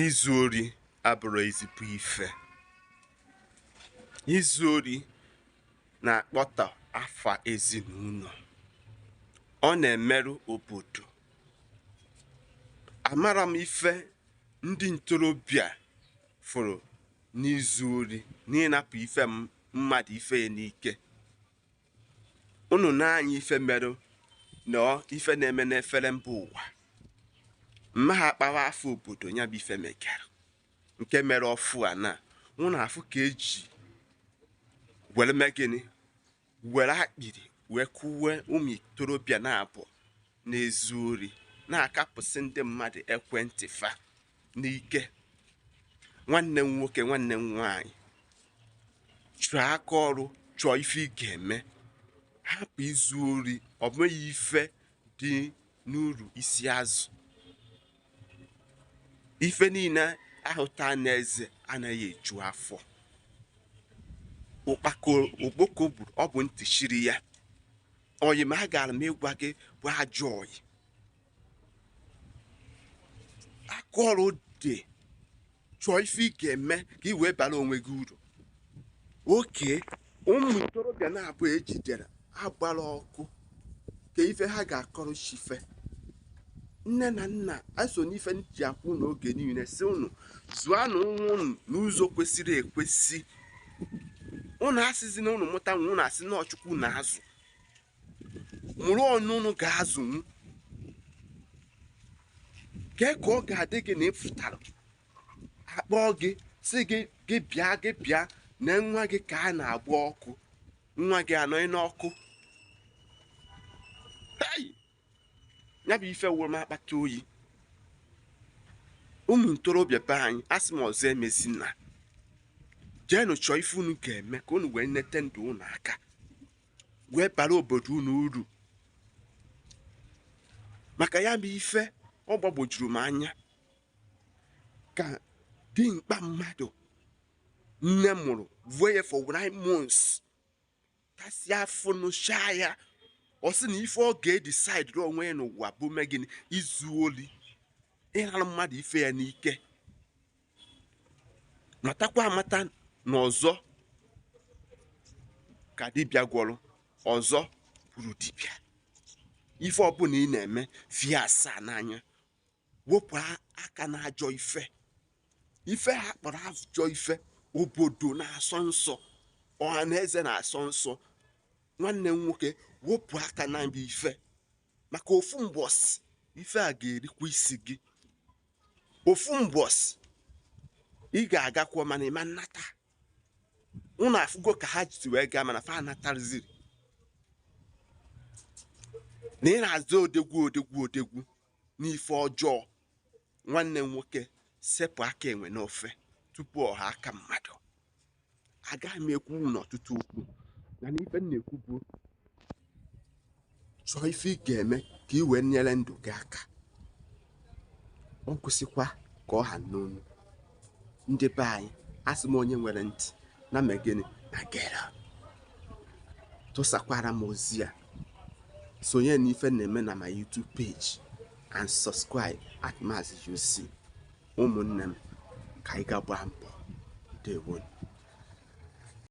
Izu ori abụrọ ezigbo ife. Izu ori na-akpọtọ afa ezinụlọ. Ọ na-emerụ obodo. Amarọ m ife ndị ntorobịa fụrụ n'izu ori, n'ịnapụ ife mmadụ ife ya n'ike. Unu nee anya ife merụ na ife na-eme n'efere mba ụwa. Mma ha akpawa afa obodo ya bụ ife megara nke mere ọfụ a na unu afụ ka eji were mee gịnị, were akpịrị wee kụwe ụmụ itorobịa na-abụ na-ezu ori, na-akapụsị ndị mmadụ ekwentị fa n'ike. Nwanne m nwoke, nwanne m nwaanyị, chọọ aka ọrụ, chọọ ife ị ga-eme, hapụ izu ori. Ọ bụghị ife dị n'uru isi azụ. Ife niile ahụta n'eze anaghị eju afọ. Ụkpaka okpoko gburu, ọ bụ ntị chiri ya. Oyi ma agara m ịgwa gị bụ ajọ oyi. Aka ọrụ dị, chọọ ife ị ga-eme ka ị wee bara onwe gị uru. Oke ụmụ ntorobịa na-abụ ejidere agbara ọkụ ka ife ha ga-akọrọ chife. Nne na nna eso n'ife ji akwụ n'oge niile si unu zụanụ nwa unu n'ụzọ kwesịrị ekwesị. Unu asịzi na unu mụta nwa, unu asị na Chukwu na-azụ. Mụrụ ọnụ unu ga-azụnwu. Kee ka ọ ga-adị gị na ị fụtara akpọọ gị sị gị gị bịa, gị bịa na nwa gị ka a na-agba ọkụ, nwa gị anọghị n'ọkụ. Hey! Ya bụ ife wụrụ m akpata oyi. Ụmụ ntorobịa be anyị, asị m ọzọ emezina. Jeenụ chọọ ife unu ga-eme ka unu wee nete ndụ unu aka, wee bara obodo unu uru. Maka ya bụ ife ọ gbagwojuru m anya ka dimkpa mmadụ nne mụrụ vuo ya for 9 months, tasịa afọ nụchaa ya, ọ sị na ife ọ ga-edecide onwe ya n'ụwa bụ mee gịnị? Izu oli, ịghara mmadụ ife ya n'ike. Matakwa amata na ọzọ ka dibịa gwọrọ, ọzọ bụrụ dibịa. Ife ọbụla ị na-eme, fie asaa n'anya, wepụ aka na ajọ ife. Ife ha kpọrọ ajọ ife, obodo na-asọ nsọ, ọha na eze na-asọ nsọ. Nwanne m nwoke, wepụ aka na ife, maka ofu mbọsị ife a ga-erikwa isi gị. Ofu mbọsị ị ga-agakwa mana ịma nnata. Unu afụgo ka ha ji wee gaa mana fa anatarziri. Na ị na-aza odegwu odegwu odegwu n'ife ọjọọ. Nwanne m nwoke, sepụ aka enwe n'ofe tupu ọha aka mmadụ. Agaghị m ekwu n'ọtụtụ okwu, mana ife m na-ekwu bụ chọọ ife ị ga-eme ka ị wee nyere ndụ gị aka. Ọ kwụsịkwa ka ọ ha n'onu. Ndị be anyị, asị m onye nwere ntị na megịnị na gera. Tụsakwara m ozi a, sonye n'ife na-eme na my YouTube page and subscribe at Maazị UC. Ụmụnne m, ka anyị ga gbaa mbọ. Ndewo.